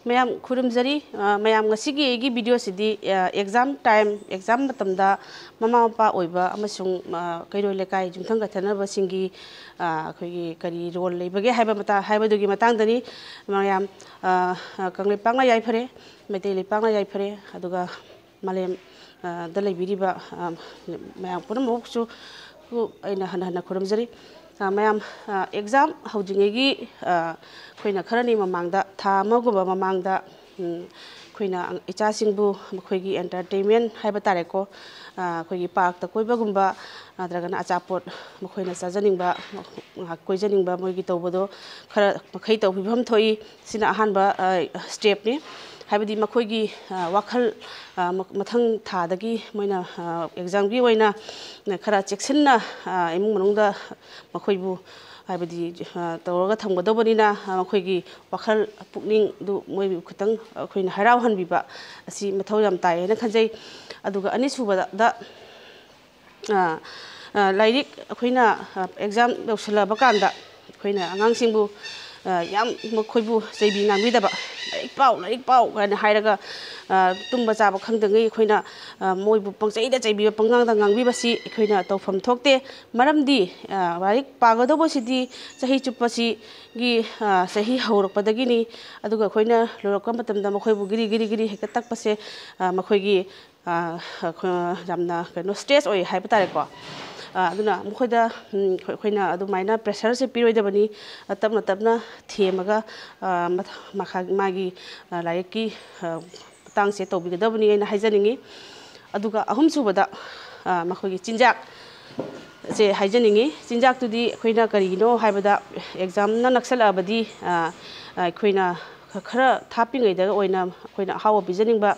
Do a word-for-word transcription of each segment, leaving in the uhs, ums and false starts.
ꯃꯌꯥꯝ ꯈꯨꯔꯨꯝꯖꯔꯤ꯫ ꯑ, ꯃꯌꯥꯝ, ꯉꯁꯤꯒꯤ ꯑꯩꯒꯤ ꯚꯤꯗꯤꯑꯣꯁꯤꯗꯤ, ꯑ, ꯑꯦꯛꯖꯥꯝ ꯇꯥꯏꯝ, ꯑꯦꯛꯖꯥꯝ ꯃꯇꯝꯗ ꯃꯃꯥ ꯃꯄꯥ ꯑꯣꯏꯕ ꯑꯃꯁꯨꯡ, ꯑ, ꯀꯩꯔꯣꯏ ꯂꯩꯀꯥꯏ ꯌꯨꯝꯊꯪ ꯀꯊꯅꯕꯁꯤꯡꯒꯤ, ꯑ, ꯑꯩꯈꯣꯏꯒꯤ ꯀꯔꯤ ꯔꯣꯜ ꯂꯩꯕꯒꯦ ꯍꯥꯏꯕ ꯃꯇꯥ-, ꯍꯥꯏꯕꯗꯨꯒꯤ ꯃꯇꯥꯡꯗꯅꯤ꯫ ꯃꯌꯥꯝ, ꯑ, ꯑ, ꯀꯪꯂꯩꯄꯥꯛꯅ ꯌꯥꯏꯐꯔꯦ, ꯃꯩꯇꯩ ꯂꯩꯄꯥꯛꯅ ꯌꯥꯏꯐꯔꯦ, ꯑꯗꯨꯒ ꯃꯥꯂꯦꯝ, ꯑ, ꯗ ꯂꯩꯕꯤꯔꯤꯕ, ꯑ, ꯃꯌꯥꯝ ꯄꯨꯝꯅꯃꯛꯁꯨ ꯑꯩꯅ ꯍꯟꯅ ꯍꯟꯅ ꯈꯨꯔꯨꯝꯖꯔꯤ꯫ ꯑ, ꯃꯌꯥꯝ, ꯑ, ꯑꯦꯛꯖꯥꯝ ꯍꯧꯗ꯭ꯔꯤꯉꯩꯒꯤ, ꯑ, ꯑꯩꯈꯣꯏꯅ ꯈꯔꯅꯤ ꯃꯃꯥꯡꯗ, ꯊꯥ ꯑꯃꯒꯨꯝꯕ ꯃꯃꯥꯡꯗ, ꯎꯝ, ꯑꯩꯈꯣꯏꯅ ꯏꯆꯥꯁꯤꯡꯕꯨ ꯃꯈꯣꯏꯒꯤ ꯑꯦꯟꯇꯔꯇꯦꯟꯃꯦꯟ ꯍꯥꯏꯕ ꯇꯥꯔꯦꯀꯣ, ꯑ, ꯑꯩꯈꯣꯏꯒꯤ ꯄꯥꯔꯛꯇ ꯀꯣꯏꯕꯒꯨꯝꯕ, ꯅꯠꯇ꯭ꯔꯒꯅ ꯑꯆꯥꯄꯣꯠ ꯃꯈꯣꯏꯅ ꯆꯥꯖꯅꯤꯡꯕ ꯉꯥꯏꯍꯥꯛ ꯀꯣꯏꯖꯅꯤꯡꯕ ꯃꯣꯏꯒꯤ ꯇꯧꯕꯗꯣ ꯈꯔ ꯃꯈꯩ ꯇꯧꯕꯤꯐꯝ ꯊꯣꯛꯏ꯫ ꯁꯤꯅ ꯑꯍꯥꯟꯕ, ꯑ, ꯁ꯭ꯇꯦꯞꯅꯤ꯫ ꯍꯥꯏꯕꯗꯤ ꯃꯈꯣꯏꯒꯤ, ꯑ, ꯋꯥꯈꯜ, ꯑ, ꯃ-, ꯃꯊꯪ ꯊꯥꯗꯒꯤ ꯃꯣꯏꯅ, ꯑ, ꯑꯦꯛꯖꯥꯝꯒꯤ ꯑꯣꯏꯅ ꯈꯔ ꯆꯦꯛꯁꯤꯟꯅ, ꯑ, ꯏꯃꯨꯡ ꯃꯅꯨꯡꯗ ꯃꯈꯣꯏꯕꯨ ꯍꯥꯏꯕꯗꯤ, ꯑ, ꯇꯧꯔꯒ ꯊꯝꯒꯗꯧꯕꯅꯤꯅ, ꯑ, ꯃꯈꯣꯏꯒꯤ ꯋꯥꯈꯜ ꯄꯨꯛꯅꯤꯡꯗꯨ ꯃꯣꯏꯕꯨ ꯈꯤꯇꯪ ꯑꯩꯈꯣꯏꯅ ꯍꯔꯥꯎꯍꯟꯕꯤꯕ ꯑꯁꯤ ꯃꯊꯧ ꯌꯥꯝ ꯇꯥꯏ ꯍꯥꯏꯅ ꯈꯟꯖꯩ꯫ ꯑꯗꯨꯒ ꯑꯅꯤꯁꯨꯕꯗ, ꯑ, ꯑ, ꯂꯥꯏꯔꯤꯛ ꯑꯩꯈꯣꯏꯅ, ꯑ, ꯑꯦꯛꯖꯥꯝ ꯌꯧꯁꯤꯜꯂꯛꯑꯕ ꯀꯥꯟꯗ ꯑꯩꯈꯣꯏꯅ ꯑꯉꯥꯡꯁꯤꯡꯕꯨ, ꯑ, ꯌꯥꯝ ꯃꯈꯣꯏꯕꯨ ꯆꯩꯕꯤ ꯉꯥꯡꯕꯤꯗꯕ, "ꯂꯥꯏꯔꯤꯛ ꯄꯥꯎ, ꯂꯥꯏꯔꯤꯛ ꯄꯥꯎ" ꯍꯥꯏꯅ ꯍꯥꯏꯔꯒ, ꯑ, ꯇꯨꯝꯕ ꯆꯥꯕ ꯈꯪꯗꯉꯩ ꯑꯩꯈꯣꯏꯅ, ꯑ, ꯃꯣꯏꯕꯨ ꯄꯪꯆꯩꯗ ꯆꯩꯕꯤꯕ, ꯄꯪꯉꯥꯡꯗ ꯉꯥꯡꯕꯤꯕꯁꯤ ꯑꯩꯈꯣꯏꯅ ꯇꯧꯐꯝ ꯊꯣꯛꯇꯦ꯫ ꯃꯔꯝꯗꯤ, ꯑ, ꯂꯥꯏꯔꯤꯛ ꯄꯥꯒꯗꯧꯕꯁꯤꯗꯤ ꯆꯍꯤ ꯆꯨꯞꯄꯁꯤꯒꯤ, ꯑ, ꯆꯍꯤ ꯍꯧꯔꯛꯄꯗꯒꯤꯅꯤ꯫ ꯑꯗꯨꯒ ꯑꯩꯈꯣꯏꯅ ꯂꯣꯏꯔꯛꯄ ꯃꯇꯝꯗ ꯃꯈꯣꯏꯕꯨ ꯒꯤꯔꯤ ꯒꯤꯔꯤ ꯒꯤꯔꯤ ꯍꯦꯛꯇ ꯇꯛꯄꯁꯦ, ꯑ, ꯃꯈꯣꯏꯒꯤ, ꯑ, ꯑꯩꯈꯣꯏ ꯌꯥꯝꯅ ꯀꯩꯅꯣ, ꯁ꯭ꯇ꯭ꯔꯦꯁ ꯑꯣꯏ ꯍꯥꯏꯕ ꯇꯥꯔꯦꯀꯣ꯫ ꯑ, ꯑꯗꯨꯅ ꯃꯈꯣꯏꯗ, ꯎꯝ, ꯑꯩꯈꯣꯏ-, ꯑꯩꯈꯣꯏꯅ ꯑꯗꯨꯃꯥꯏꯅ ꯄ꯭ꯔꯦꯁꯔꯁꯦ ꯄꯤꯔꯣꯏꯗꯕꯅꯤ꯫ ꯑ, ꯇꯞꯅ ꯇꯞꯅ ꯊꯦꯝꯃꯒ, ꯑ, ꯃꯊ-, ꯃꯈꯥ-, ꯃꯥꯒꯤ, ꯑ, ꯂꯥꯏꯔꯤꯛꯀꯤ, ꯑ, ꯃꯇꯥꯡꯁꯦ ꯇꯧꯕꯤꯒꯗꯕꯅꯤ ꯍꯥꯏꯅ ꯍꯥꯏꯖꯅꯤꯡꯉꯤ꯫ ꯑꯗꯨꯒ ꯑꯍꯨꯝꯁꯨꯕꯗ, ꯑ, ꯃꯈꯣꯏꯒꯤ ꯆꯤꯟꯖꯥꯛ ꯁꯦ ꯍꯥꯏꯖꯅꯤꯡꯉꯤ꯫ ꯆꯤꯟꯖꯥꯛꯇꯨꯗꯤ ꯑꯩꯈꯣꯏꯅ ꯀꯔꯤꯒꯤꯅꯣ ꯍꯥꯏꯕꯗ, ꯑꯦꯛꯖꯥꯝꯅ ꯅꯛꯁꯜꯂꯛꯑꯕꯗꯤ, ꯑ, ꯑ, ꯑꯩꯈꯣꯏꯅ ꯈ-, ꯈꯔ ꯊꯥꯞꯄꯤꯉꯩꯗ ꯑꯣꯏꯅ ꯑꯩꯈꯣꯏꯅ ꯑꯍꯥꯎꯕ ꯄꯤꯖꯅꯤꯡꯕ,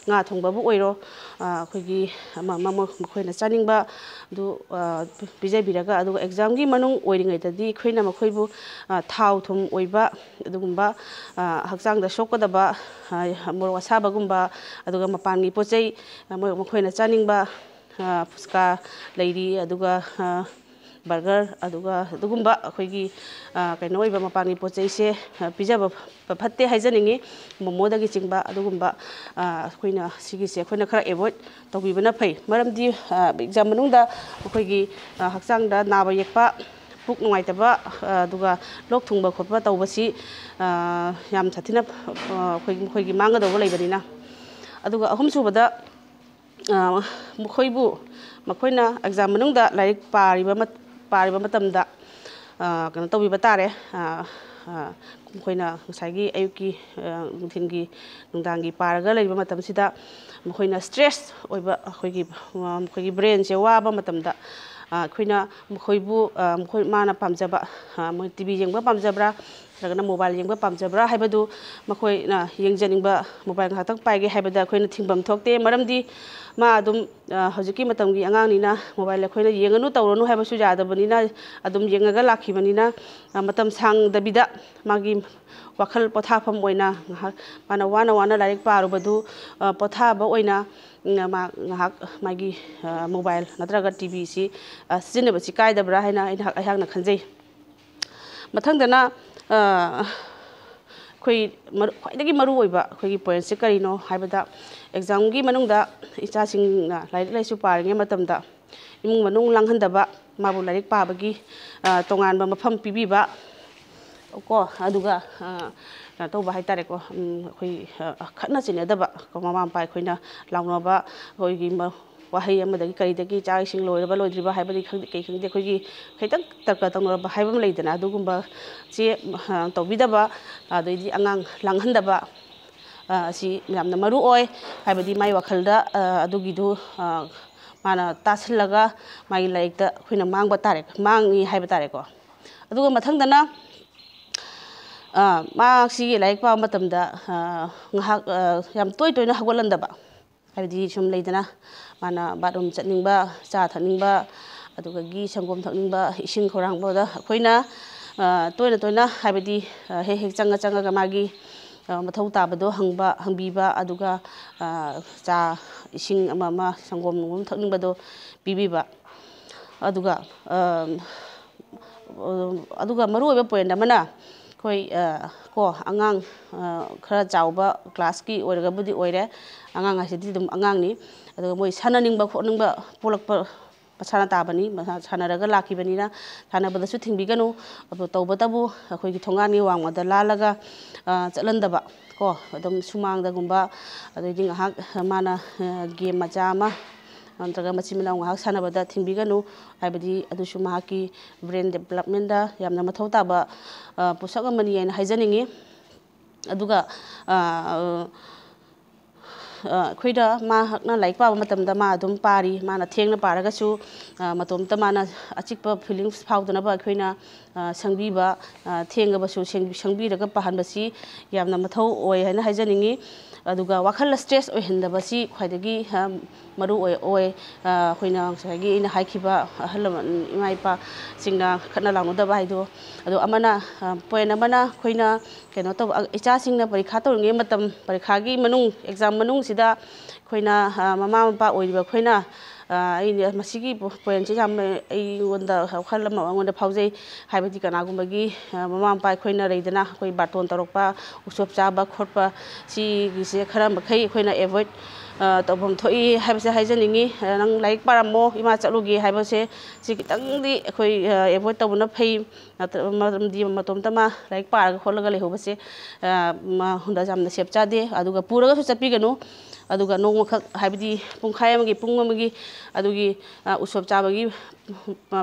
ꯉꯥ ꯊꯣꯡꯕꯕꯨ ꯑꯣꯏꯔꯣ, ꯑ, ꯑꯩꯈꯣꯏꯒꯤ ꯑꯃ, ꯑꯃ, ꯃꯈꯣꯏꯅ ꯆꯥꯅꯤꯡꯕ ꯑꯗꯨ, ꯑ, ꯄꯤꯖꯕꯤꯔꯒ, ꯑꯗꯨꯒ ꯑꯦꯛꯖꯥꯝꯒꯤ ꯃꯅꯨꯡ ꯑꯣꯏꯔꯤꯉꯩꯗꯗꯤ ꯑꯩꯈꯣꯏꯅ ꯃꯈꯣꯏꯕꯨ, ꯑ, ꯊꯥꯎ ꯊꯨꯝ ꯑꯣꯏꯕ ꯑꯗꯨꯒꯨꯝꯕ, ꯑ, ꯍꯛꯆꯥꯡꯗ ꯁꯣꯛꯀꯗꯕ, ꯑ, ꯃꯣꯔꯣꯛ ꯑꯁꯥꯕꯒꯨꯝꯕ, ꯑꯗꯨꯒ ꯃꯄꯥꯟꯒꯤ ꯄꯣꯠ ꯆꯩ, ꯑ, ꯃꯣꯏ-, ꯃꯈꯣꯏꯅ ꯆꯥꯅꯤꯡꯕ, ꯑ, ꯐꯨꯁꯀꯥ ꯂꯩꯔꯤ, ꯑꯗꯨꯒ, ꯑ, ꯕꯔꯒꯔ, ꯑꯗꯨꯒ ꯑꯗꯨꯒꯨꯝꯕ ꯑꯩꯈꯣꯏꯒꯤ, ꯑ, ꯀꯩꯅꯣ ꯑꯣꯏꯕ ꯃꯄꯥꯟꯒꯤ ꯄꯣꯠ ꯆꯩꯁꯦ, ꯑ, ꯄꯤꯖꯕ ꯐ-, ꯐꯠꯇꯦ ꯍꯥꯏꯖꯅꯤꯡꯉꯤ꯫ ꯃꯣꯃꯣꯗꯒꯤ ꯆꯤꯡꯕ ꯑꯗꯨꯒꯨꯝꯕ, ꯑ, ꯑꯩꯈꯣꯏꯅ ꯁꯤꯒꯤꯁꯦ ꯑꯩꯈꯣꯏꯅ ꯈꯔ ꯑꯦꯚꯣꯏꯗ ꯇꯧꯕꯤꯕꯅ ꯐꯩ꯫ ꯃꯔꯝꯗꯤ, ꯑ, ꯑꯦꯛꯖꯥꯝ ꯃꯅꯨꯡꯗ ꯑꯩꯈꯣꯏꯒꯤ, ꯑ, ꯍꯛꯆꯥꯡꯗ ꯅꯥꯕ ꯌꯦꯛꯄ, ꯄꯨꯛ ꯅꯨꯡꯉꯥꯏꯇꯕ, ꯑ, ꯑꯗꯨꯒ ꯂꯣꯛ ꯊꯨꯡꯕ ꯈꯣꯠꯄ ꯇꯧꯕꯁꯤ, ꯑ, ꯌꯥꯝ ꯁꯥꯊꯤꯅ, ꯑ, ꯑꯩꯈꯣꯏ, ꯃꯈꯣꯏꯒꯤ ꯃꯥꯡꯒꯗꯧꯕ ꯂꯩꯕꯅꯤꯅ꯫ ꯑꯗꯨꯒ ꯑꯍꯨꯝꯁꯨꯕꯗ, ꯑ, ꯃꯈꯣꯏꯕꯨ, ꯃꯈꯣꯏꯅ ꯑꯦꯛꯖꯥꯝ ꯃꯅꯨꯡꯗ ꯂꯥꯏꯔꯤꯛ ꯄꯥꯔꯤꯕ ꯃꯠ-, ꯄꯥꯔꯤꯕ ꯃꯇꯝꯗ, ꯑ, ꯀꯩꯅꯣ ꯇꯧꯕꯤꯕ ꯇꯥꯔꯦ꯫ ꯑ, ꯑ, ꯃꯈꯣꯏꯅ ꯉꯁꯥꯏꯒꯤ ꯑꯌꯨꯛꯀꯤ, ꯑ, ꯅꯨꯡꯊꯤꯜꯒꯤ, ꯅꯨꯡꯗꯥꯡꯒꯤ ꯄꯥꯔꯒ ꯂꯩꯕ ꯃꯇꯝꯁꯤꯗ ꯃꯈꯣꯏꯅ ꯁ꯭ꯇ꯭ꯔꯦꯁ ꯑꯣꯏꯕ, ꯑꯩꯈꯣꯏꯒꯤ, ꯑ, ꯃꯈꯣꯏꯒꯤ ꯕ꯭ꯔꯦꯟꯁꯦ ꯋꯥꯕ ꯃꯇꯝꯗ, ꯑ, ꯑꯩꯈꯣꯏꯅ ꯃꯈꯣꯏꯕꯨ, ꯑ, ꯃꯈꯣꯏ, ꯃꯥꯅ ꯄꯥꯝꯖꯕ, ꯑ, ꯃꯣꯏ ꯇꯤ ꯚꯤ ꯌꯦꯡꯕ ꯄꯥꯝꯖꯕ꯭ꯔꯥ, ꯅꯠꯇ꯭ꯔꯒꯅ ꯃꯣꯕꯥꯏꯜ ꯌꯦꯡꯕ ꯄꯥꯝꯖꯕ꯭ꯔꯥ ꯍꯥꯏꯕꯗꯨ ꯃꯈꯣꯏꯅ ꯌꯦꯡꯖꯅꯤꯡꯕ, ꯃꯣꯕꯥꯏꯜ ꯉꯥꯏꯍꯥꯛꯇꯪ ꯄꯥꯏꯒꯦ ꯍꯥꯏꯕꯗ ꯑꯩꯈꯣꯏꯅ ꯊꯤꯡꯐꯝ ꯊꯣꯛꯇꯦ꯫ ꯃꯔꯝꯗꯤ ꯃꯥ ꯑꯗꯨꯝ, ꯑ, ꯍꯧꯖꯤꯛꯀꯤ ꯃꯇꯝꯒꯤ ꯑꯉꯥꯡꯅꯤꯅ ꯃꯣꯕꯥꯏꯜ ꯑꯩꯈꯣꯏꯅ ꯌꯦꯡꯒꯅꯨ ꯇꯧꯔꯅꯨ ꯍꯥꯏꯕꯁꯨ ꯌꯥꯗꯕꯅꯤꯅ, ꯑꯗꯨꯝ ꯌꯦꯡꯉꯒ ꯂꯥꯛꯈꯤꯕꯅꯤꯅ, ꯑ, ꯃꯇꯝ ꯁꯥꯡꯗꯕꯤꯗ ꯃꯥꯒꯤ ꯋꯥꯈꯜ ꯄꯣꯊꯥꯐꯝ ꯑꯣꯏꯅ ꯉꯥꯏꯍꯥꯛ ꯃꯥꯅ ꯋꯥꯅ ꯋꯥꯅ ꯂꯥꯏꯔꯤꯛ ꯄꯥꯔꯨꯕꯗꯨ, ꯑ, ꯄꯣꯊꯥꯕ ꯑꯣꯏꯅ, ꯎꯝ, ꯃꯥ ꯉꯥꯏꯍꯥꯛ ꯃꯥꯒꯤ, ꯑ, ꯃꯣꯕꯥꯏꯜ ꯅꯠꯇ꯭ꯔꯒ ꯇꯤ ꯚꯤꯁꯤ, ꯑ, ꯁꯤꯖꯤꯟꯅꯕꯁꯤ ꯀꯥꯏꯗꯕ꯭ꯔꯥ ꯍꯥꯏꯅ ꯑꯩꯅ, ꯑꯩꯍꯥꯛꯅ ꯈꯟꯖꯩ꯫ ꯃꯊꯪꯗꯅ, ꯑ, ꯑꯩꯈꯣꯏ ꯃꯔꯨ-, ꯈ꯭ꯋꯥꯏꯗꯒꯤ ꯃꯔꯨꯑꯣꯏꯕ ꯑꯩꯈꯣꯏꯒꯤ ꯄꯣꯏꯟꯠꯁꯦ ꯀꯔꯤꯅꯣ ꯍꯥꯏꯕꯗ, ꯑꯦꯛꯖꯥꯝꯒꯤ ꯃꯅꯨꯡꯗ ꯏꯆꯥꯁꯤꯡꯅ ꯂꯥꯏꯔꯤꯛ ꯂꯥꯏꯁꯨ ꯄꯥꯔꯤꯉꯩ ꯃꯇꯝꯗ ꯏꯃꯨꯡ ꯃꯅꯨꯡ ꯂꯥꯡꯍꯟꯗꯕ, ꯃꯥꯕꯨ ꯂꯥꯏꯔꯤꯛ ꯄꯥꯕꯒꯤ, ꯑ, ꯇꯣꯉꯥꯟꯕ ꯃꯐꯝ ꯄꯤꯕꯤꯕ ꯀꯣ, ꯑꯗꯨꯒ, ꯑ, ꯀꯩꯅꯣ ꯇꯧꯕ ꯍꯥꯏꯇꯥꯔꯦꯀꯣ, ꯎꯝ, ꯑꯩꯈꯣꯏ, ꯑ, ꯈꯠꯅ ꯆꯩꯅꯗꯕ ꯀꯣ, ꯃꯃꯥ ꯃꯄꯥ ꯑꯩꯈꯣꯏꯅ ꯂꯥꯎꯅꯕ, ꯑꯩꯈꯣꯏꯒꯤ ꯃ-, ꯋꯥꯍꯩ ꯑꯃꯗꯒꯤ ꯀꯔꯤꯗꯒꯤ ꯆꯥꯛ ꯏꯁꯤꯡ ꯂꯣꯏꯔꯕ ꯂꯣꯏꯗ꯭ꯔꯤꯕ ꯍꯥꯏꯕꯗꯤ ꯈꯪꯗꯦ, ꯀꯩ ꯈꯪꯗꯦ, ꯑꯩꯈꯣꯏꯒꯤ ꯈꯤꯇꯪ ꯇꯔꯀ ꯇꯧꯅꯔꯕ ꯍꯥꯏꯕ ꯑꯃ ꯂꯩꯗꯅ, ꯑꯗꯨꯒꯨꯝꯕꯁꯦ, ꯑ, ꯇꯧꯕꯤꯗꯕ, ꯑꯗꯩꯗꯤ ꯑꯉꯥꯡ ꯂꯥꯡꯍꯟꯗꯕ, ꯑ, ꯑꯁꯤ ꯌꯥꯝꯅ ꯃꯔꯨ ꯑꯣꯏ꯫ ꯍꯥꯏꯕꯗꯤ ꯃꯥꯏ ꯋꯥꯈꯜꯗ, ꯑ, ꯑꯗꯨꯒꯤꯗꯨ, ꯑ, ꯃꯥꯅ ꯇꯥꯁꯤꯜꯂꯒ ꯃꯥꯒꯤ ꯂꯥꯏꯔꯤꯛꯇ ꯑꯩꯈꯣꯏꯅ ꯃꯥꯡꯕ ꯇꯥꯔꯦ, ꯃꯥꯡꯉꯤ ꯍꯥꯏꯕ ꯇꯥꯔꯦꯀꯣ꯫ ꯑꯗꯨꯒ ꯃꯊꯪꯗꯅ, ꯑ, ꯃꯍꯥꯛꯁꯤ ꯂꯥꯏꯔꯤꯛ ꯄꯥꯕ ꯃꯇꯝꯗ, ꯑ, ꯉꯥꯏꯍꯥꯛ, ꯑ, ꯌꯥꯝ ꯇꯣꯏ ꯇꯣꯏꯅ ꯍꯧꯒꯠꯍꯟꯗꯕ꯫ ꯍꯥꯏꯕꯗꯤ ꯁꯨꯝ ꯂꯩꯗꯅ, ꯃꯥꯅ ꯕꯥꯠꯔꯨꯝ ꯆꯠꯅꯤꯡꯕ, ꯆꯥ ꯊꯛꯅꯤꯡꯕ, ꯑꯗꯨꯗꯒꯤ ꯁꯪꯒꯣꯝ ꯊꯛꯅꯤꯡꯕ, ꯏꯁꯤꯡ ꯈꯧꯔꯥꯡꯕꯗ ꯑꯩꯈꯣꯏꯅ, ꯑ, ꯇꯣꯏꯅ ꯇꯣꯏꯅ, ꯍꯥꯏꯕꯗꯤ, ꯑ, ꯍꯦꯛ ꯍꯦꯛ ꯆꯪꯉ ꯆꯪꯉꯒ ꯃꯥꯒꯤ, ꯑ, ꯃꯊꯧ ꯇꯥꯕꯗꯣ ꯍꯪꯕ, ꯍꯪꯕꯤꯕ, ꯑꯗꯨꯒ, ꯑ, ꯆꯥ, ꯏꯁꯤꯡ ꯑꯃ ꯑꯃ, ꯁꯪꯒꯣꯝ ꯅꯨꯡꯒꯣꯝ ꯊꯛꯅꯤꯡꯕꯗꯣ ꯄꯤꯕꯤꯕ꯫ ꯑꯗꯨꯒ ꯑꯗꯨꯒ ꯃꯔꯨꯑꯣꯏꯕ ꯄꯣꯏꯟ ꯑꯃꯅ ꯑꯩꯈꯣꯏ ꯀꯣ ꯑꯉꯥꯡ ꯈꯔ ꯆꯥꯎꯕ ꯀ꯭ꯂꯥꯁꯀꯤ ꯑꯣꯏꯔꯒꯕꯨꯗꯤ ꯑꯣꯏꯔꯦ, ꯑꯉꯥꯡ ꯍꯥꯏꯁꯤꯗꯤ ꯑꯗꯨꯝ ꯑꯉꯥꯡꯅꯤ꯫ ꯑꯗꯨꯒ ꯃꯣꯏ ꯁꯥꯟꯅꯅꯤꯡꯕ ꯈꯣꯠꯅꯤꯡꯕ ꯄꯣꯛꯂꯛꯄ ꯃꯁꯥꯅ ꯇꯥꯕꯅꯤ꯫ ꯃꯁꯥ ꯁꯥꯟꯅꯔꯒ ꯂꯥꯛꯈꯤꯕꯅꯤꯅ ꯁꯥꯟꯅꯕꯗꯁꯨ ꯊꯤꯡꯕꯤꯒꯅꯨ꯫ ꯑꯗꯨ ꯇꯧꯕꯇꯕꯨ ꯑꯩꯈꯣꯏꯒꯤ ꯊꯣꯡꯒꯥꯟꯒꯤ ꯋꯥꯡꯃꯗ ꯂꯥꯜꯂꯒ ꯆꯠꯍꯟꯗꯕ ꯀꯣ, ꯑꯗꯨꯝ ꯁꯨꯃꯥꯡꯗꯒꯨꯝꯕ, ꯑꯗꯩꯗꯤ ꯉꯥꯏꯍꯥꯛ ꯃꯥꯅ ꯒꯦꯝ ꯃꯆꯥ ꯑꯃ ꯅꯠꯇ꯭ꯔꯒ ꯃꯆꯤꯟ ꯃꯅꯥꯎ ꯉꯥꯏꯍꯥꯛ ꯁꯥꯟꯅꯕꯗ ꯊꯤꯡꯕꯤꯒꯅꯨ꯫ ꯍꯥꯏꯕꯗꯤ ꯑꯗꯨꯁꯨ ꯃꯍꯥꯛꯀꯤ ꯕ꯭ꯔꯦꯟ ꯗꯦꯕꯂꯞꯃꯦꯟꯗ ꯌꯥꯝꯅ ꯃꯊꯧ ꯇꯥꯕ ꯄꯣꯠꯁꯛ ꯑꯃꯅꯤ ꯍꯥꯏꯅ ꯍꯥꯏꯖꯅꯤꯡꯉꯤ꯫ ꯑꯗꯨꯒ ꯑꯩꯈꯣꯏꯗ ꯃꯍꯥꯛꯅ ꯂꯥꯏꯔꯤꯛ ꯄꯥꯕ ꯃꯇꯝꯗ ꯃꯥ ꯑꯗꯨꯝ ꯄꯥꯔꯤ꯫ ꯃꯥꯅ ꯊꯦꯡꯅ ꯄꯥꯔꯒꯁꯨ ꯃꯇꯣꯝꯇ ꯃꯥꯅ ꯑꯆꯤꯛꯄ ꯐꯤꯂꯤꯡꯁ ꯐꯥꯎꯗꯅꯕ ꯑꯩꯈꯣꯏꯅ ꯁꯪꯕꯤꯕ, ꯊꯦꯡꯉꯕꯁꯨ ꯁꯪꯕꯤꯔꯒ ꯄꯥꯍꯟꯕꯁꯤ ꯌꯥꯝꯅ ꯃꯊꯧ ꯑꯣꯏ ꯍꯥꯏꯅ ꯍꯥꯏꯖꯅꯤꯡꯉꯤ꯫ ꯑꯗꯨꯒ ꯋꯥꯈꯜ ꯁ꯭ꯇ꯭ꯔꯦꯁ ꯑꯣꯏꯍꯟꯗꯕꯁꯤ ꯈ꯭ꯋꯥꯏꯗꯒꯤ ꯃꯔꯨ ꯑꯣꯏ꯫ ꯑꯩꯈꯣꯏꯅ ꯉꯁꯥꯏꯒꯤ ꯑꯩꯅ ꯍꯥꯏꯈꯤꯕ ꯑꯍꯜ ꯂꯃꯟ, ꯏꯃꯥ ꯏꯄꯥꯁꯤꯡꯅ ꯈꯠꯅ ꯂꯥꯎꯅꯗꯕ ꯍꯥꯏꯗꯣ꯫ ꯑꯗꯣ ꯑꯃꯅ, ꯄꯣꯏꯟ ꯑꯃꯅ ꯑꯩꯈꯣꯏꯅ ꯀꯩꯅꯣ ꯇꯧꯕ, ꯏꯆꯥꯁꯤꯡꯅ ꯄꯔꯤꯈꯥ ꯇꯧꯔꯤꯉꯩ ꯃꯇꯝ, ꯄꯔꯤꯈꯥꯒꯤ ꯃꯅꯨꯡ, ꯑꯦꯛꯖꯥꯝ ꯃꯅꯨꯡꯁꯤꯗ ꯑꯩꯈꯣꯏꯅ, ꯃꯃꯥ ꯃꯄꯥ ꯑꯣꯏꯔꯤꯕ ꯑꯩꯈꯣꯏꯅ, ꯑꯩꯅ ꯃꯁꯤꯒꯤ ꯄꯣꯏꯟꯁꯦ ꯌꯥꯝꯅ ꯑꯩꯉꯣꯟꯗ ꯋꯥꯈꯜ ꯑꯃ ꯑꯩꯉꯣꯟꯗ ꯐꯥꯎꯖꯩ꯫ ꯍꯥꯏꯕꯗꯤ ꯀꯅꯥꯒꯨꯝꯕꯒꯤ ꯃꯃꯥ ꯃꯄꯥ ꯑꯩꯈꯣꯏꯅ ꯂꯩꯗꯅ ꯑꯩꯈꯣꯏ ꯕꯥꯔꯇꯣꯟ ꯇꯧꯔꯛꯄ, ꯎꯁꯣꯞ ꯆꯥꯕ ꯈꯣꯠꯄ, ꯁꯤꯒꯤꯁꯦ ꯈꯔ ꯃꯈꯩ ꯑꯩꯈꯣꯏꯅ ꯑꯦꯚꯣꯏꯗ ꯇꯧꯐꯝ ꯊꯣꯛꯏ ꯍꯥꯏꯕꯁꯦ ꯍꯥꯏꯖꯅꯤꯡꯉꯤ꯫ ꯅꯪ ꯂꯥꯏꯔꯤꯛ ꯄꯥꯔꯝꯃꯣ, ꯏꯃꯥ ꯆꯠꯂꯨꯒꯦ ꯍꯥꯏꯕꯁꯦ ꯁꯤ ꯈꯤꯇꯪꯗꯤ ꯑꯩꯈꯣꯏ ꯑꯦꯚꯣꯏꯗ ꯇꯧꯕꯅ ꯐꯩ꯫ ꯃꯔꯝꯗꯤ ꯃꯇꯣꯝꯇ ꯃꯥ ꯂꯥꯏꯔꯤꯛ ꯄꯥꯔꯒ ꯈꯣꯠꯂꯒ ꯂꯩꯍꯧꯕꯁꯦ ꯃꯉꯣꯟꯗ ꯌꯥꯝꯅ ꯁꯦꯞ ꯆꯥꯗꯦ꯫ ꯑꯗꯨꯒ ꯄꯨꯔꯒꯁꯨ ꯆꯠꯄꯤꯒꯅꯨ꯫ ꯑꯗꯨꯒ ꯅꯣꯡꯃꯈꯛ, ꯍꯥꯏꯕꯗꯤ ꯄꯨꯡꯈꯥꯏ ꯑꯃꯒꯤ, ꯄꯨꯡ ꯑꯃꯒꯤ ꯑꯗꯨꯒꯤ ꯎꯁꯣꯞ ꯆꯥꯕꯒꯤ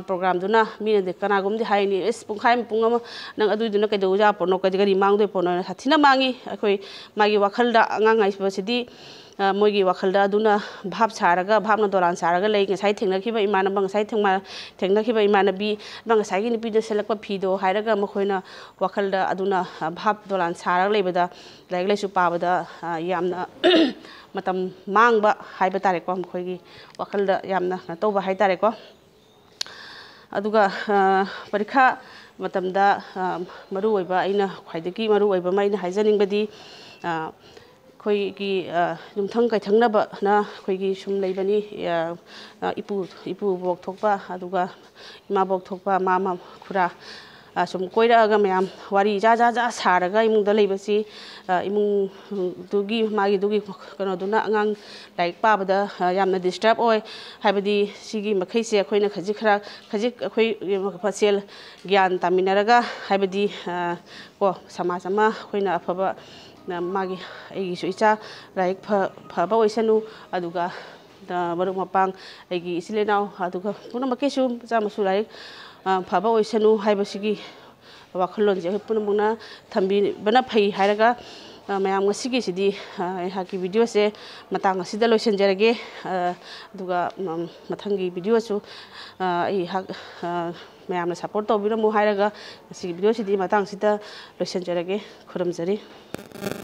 ꯄ꯭ꯔꯣꯒ꯭ꯔꯥꯝꯗꯨꯅ ꯃꯤꯅꯗꯤ ꯀꯅꯥꯒꯨꯝꯕꯗꯤ ꯍꯥꯏꯅꯤ, "ꯑꯦꯁ, ꯄꯨꯡꯈꯥꯏ ꯑꯃ, ꯄꯨꯡ ꯑꯃ ꯅꯪ ꯑꯗꯨꯏꯗꯨꯅ ꯀꯩꯗꯧ ꯌꯥꯄꯣꯠꯅꯣ, ꯀꯔꯤ, ꯀꯔꯤ ꯃꯥꯡꯗꯣꯏ ꯄꯣꯠꯅꯣ?" ꯍꯥꯏꯅ ꯁꯥꯊꯤꯅ ꯃꯥꯡꯉꯤ꯫ ꯑꯩꯈꯣꯏ ꯃꯥꯒꯤ ꯋꯥꯈꯜꯗ, ꯑꯉꯥꯡ ꯍꯥꯏꯕꯁꯤꯗꯤ ꯃꯣꯏꯒꯤ ꯋꯥꯈꯜꯗ ꯑꯗꯨꯅ ꯚꯥꯞ ꯁꯥꯔꯒ, ꯚꯥꯞꯅ ꯗꯣꯂꯥꯟ ꯁꯥꯔꯒ ꯂꯩ꯫ ꯉꯁꯥꯏ ꯊꯦꯡꯅꯈꯤꯕ ꯏꯃꯥꯟꯅꯕ, ꯉꯁꯥꯏ ꯊꯦꯡꯅ-, ꯊꯦꯡꯅꯈꯤꯕ ꯏꯃꯥꯟꯅꯕꯤ, ꯉꯁꯥꯏꯒꯤ ꯅꯨꯄꯤꯗ ꯁꯦꯠꯂꯛꯄ ꯐꯤꯗꯣ ꯍꯥꯏꯔꯒ ꯃꯈꯣꯏꯅ ꯋꯥꯈꯜꯗ ꯑꯗꯨꯅ ꯚꯥꯞ ꯗꯣꯂꯥꯟ ꯁꯥꯔꯒ ꯂꯩꯕꯗ ꯂꯥꯏꯔꯤꯛ ꯂꯥꯏꯁꯨ ꯄꯥꯕꯗ ꯌꯥꯝꯅ ꯃꯇꯝ ꯃꯥꯡꯕ ꯍꯥꯏꯕ ꯇꯥꯔꯦꯀꯣ, ꯃꯈꯣꯏꯒꯤ ꯋꯥꯈꯜꯗ ꯌꯥꯝꯅ ꯀꯩꯅꯣ ꯇꯧꯕ ꯍꯥꯏ ꯇꯥꯔꯦꯀꯣ꯫ ꯑꯗꯨꯒ ꯄꯔꯤꯈꯥ ꯃꯇꯝꯗ ꯃꯔꯨꯑꯣꯏꯕ, ꯑꯩꯅ ꯈ꯭ꯋꯥꯏꯗꯒꯤ ꯃꯔꯨꯑꯣꯏꯕ ꯑꯃ ꯑꯩꯅ ꯍꯥꯏꯖꯅꯤꯡꯕꯗꯤ, ꯑꯩꯈꯣꯏꯒꯤ ꯌꯨꯝꯊꯪ ꯀꯩꯊꯪꯅꯕꯅ ꯑꯩꯈꯣꯏꯒꯤ ꯁꯨꯝ ꯂꯩꯕꯅꯤ꯫ ꯏꯄꯨ ꯏꯄꯨꯕꯣꯛ ꯊꯣꯛꯄ, ꯑꯗꯨꯒ ꯏꯃꯥꯕꯣꯛ ꯊꯣꯛꯄ, ꯃꯥꯃ, ꯈꯨꯔꯥ, ꯁꯨꯝ ꯀꯣꯏꯔꯛꯑꯒ ꯃꯌꯥꯝ ꯋꯥꯔꯤ ꯖꯥ ꯖꯥ ꯖꯥ ꯁꯥꯔꯒ ꯏꯃꯨꯡꯗ ꯂꯩꯕꯁꯤ, ꯏꯃꯨꯡꯗꯨꯒꯤ ꯃꯥꯒꯤꯗꯨꯒꯤ ꯀꯩꯅꯣꯗꯨꯅ ꯑꯉꯥꯡ ꯂꯥꯏꯔꯤꯛ ꯄꯥꯕꯗ ꯌꯥꯝꯅ ꯗꯤꯁꯇꯔꯕ ꯑꯣꯏ꯫ ꯍꯥꯏꯕꯗꯤ ꯁꯤꯒꯤ ꯃꯈꯩꯁꯦ ꯑꯩꯈꯣꯏꯅ ꯈꯖꯤꯛ ꯈꯔ, ꯈꯖꯤꯛ ꯑꯩꯈꯣꯏ ꯃꯁꯦꯜ ꯒ꯭ꯌꯥꯟ ꯇꯥꯃꯤꯟꯅꯔꯒ, ꯍꯥꯏꯕꯗꯤ ꯀꯣ ꯁꯃꯥꯖ ꯑꯃ ꯑꯩꯈꯣꯏꯅ ꯑꯐꯕ, ꯃꯥꯒꯤ, ꯑꯩꯒꯤꯁꯨ ꯏꯆꯥ ꯂꯥꯏꯔꯤꯛ ꯐꯕ ꯑꯣꯏꯁꯅꯨ, ꯑꯗꯨꯒ ꯃꯔꯨꯞ ꯃꯄꯥꯡ, ꯑꯩꯒꯤ ꯏꯆꯤꯜ ꯏꯅꯥꯎ, ꯑꯗꯨꯒ ꯄꯨꯝꯅꯃꯛꯀꯤꯁꯨ ꯃꯆꯥ ꯃꯁꯨ ꯂꯥꯏꯔꯤꯛ ꯐꯕ ꯑꯣꯏꯁꯅꯨ ꯍꯥꯏꯕꯁꯤꯒꯤ ꯋꯥꯈꯜꯂꯣꯟꯁꯦ ꯑꯩꯈꯣꯏ ꯄꯨꯝꯅꯃꯛꯅ ꯊꯝꯕꯤꯕꯅ ꯐꯩ ꯍꯥꯏꯔꯒ, ꯃꯌꯥꯝ, ꯉꯁꯤꯒꯤꯁꯤꯗꯤ ꯑꯩꯍꯥꯛꯀꯤ ꯚꯤꯗꯤꯑꯣꯁꯦ ꯃꯇꯥꯡ ꯑꯁꯤꯗ ꯂꯣꯏꯁꯤꯟꯖꯔꯒꯦ꯫ ꯑꯗꯨꯒ ꯃꯊꯪꯒꯤ ꯚꯤꯗꯤꯑꯣꯁꯨ ꯑꯩꯍꯥꯛ ꯃꯌꯥꯝꯅ ꯁꯞꯄꯣꯔꯠ ꯇꯧꯕꯤꯔꯝꯃꯨ ꯍꯥꯏꯔꯒ, ꯉꯁꯤꯒꯤ ꯚꯤꯗꯤꯑꯣꯁꯤꯗꯤ ꯃꯇꯥꯡꯁꯤꯗ ꯂꯣꯏꯁꯤꯟꯖꯔꯒꯦ꯫ ꯈꯨꯔꯨꯝꯖꯔꯤ꯫